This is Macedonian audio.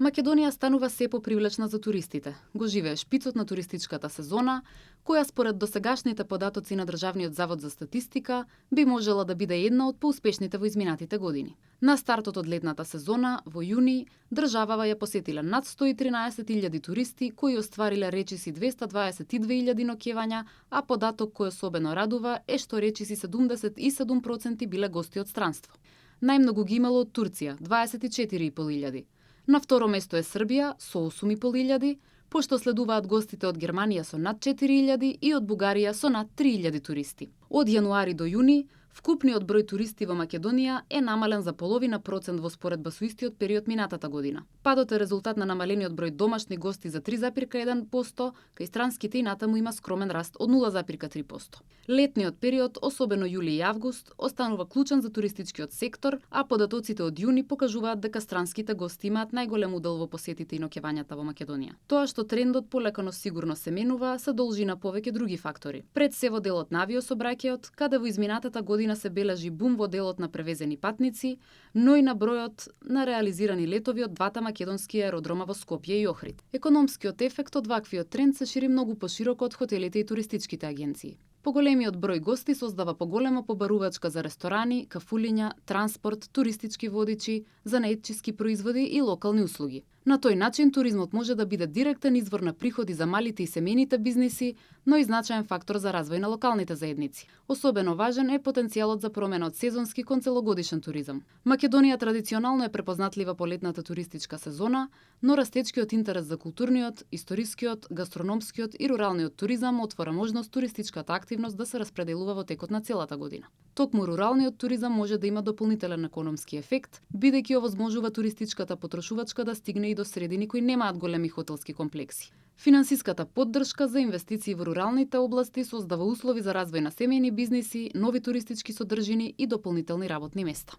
Македонија станува се попривлечна за туристите. Го живее шпицот на туристичката сезона, која според досегашните податоци на Државниот завод за статистика би можела да биде една од поуспешните во изминатите години. На стартот од летната сезона, во јуни, државава ја посетиле над 113.000 туристи кои оствариле речиси 222.000 ноќевања, а податок кој особено радува е што речиси 77% биле гости од странство. Најмногу ги имало од Турција, 24.500. На второ место е Србија со 8.500, пошто следуваат гостите од Германија со над 4.000 и од Бугарија со над 3.000 туристи. Од јануари до јуни, вкупниот број туристи во Македонија е намален за половина процент во споредба со истиот период минатата година. Падот е резултат на намалениот број домашни гости за 3,1%, кај странските и натаму има скромен раст од 0,3%. Летниот период, особено јули и август, останува клучен за туристичкиот сектор, а податоците од јуни покажуваат дека странските гости имаат најголем удел во посетите и ноќевањата во Македонија. Тоа што трендот полека но сигурно се менува, се должи на повеќе други фактори. Пред се во делот на авиособраќајот, каде во изминатата година се бележи бум во делот на превезени патници, но и на бројот на реализирани летови од двата македонски аеродрома во Скопје и Охрид. Економскиот ефект од ваквиот тренд се шири многу пошироко од хотелите и туристичките агенции. Поголемиот број гости создава поголема побарувачка за ресторани, кафулиња, транспорт, туристички водичи, занаетчиски производи и локални услуги. На тој начин туризмот може да биде директен извор на приходи за малите и семејните бизниси, но и значаен фактор за развој на локалните заедници. Особено важен е потенцијалот за промена од сезонски кон целогодишен туризам. Македонија традиционално е препознатлива по летната туристичка сезона, но растечкиот интерес за културниот, историскиот, гастрономскиот и руралниот туризам отвора можност туристичката активност да се распределува во текот на целата година. Токму руралниот туризам може да има дополнителен економски ефект, бидејќи овозможува туристичката потрошувачка да стигне и до средини кои немаат големи хотелски комплекси. Финансиската поддршка за инвестиции во руралните области создава услови за развој на семејни бизниси, нови туристички содржини и дополнителни работни места.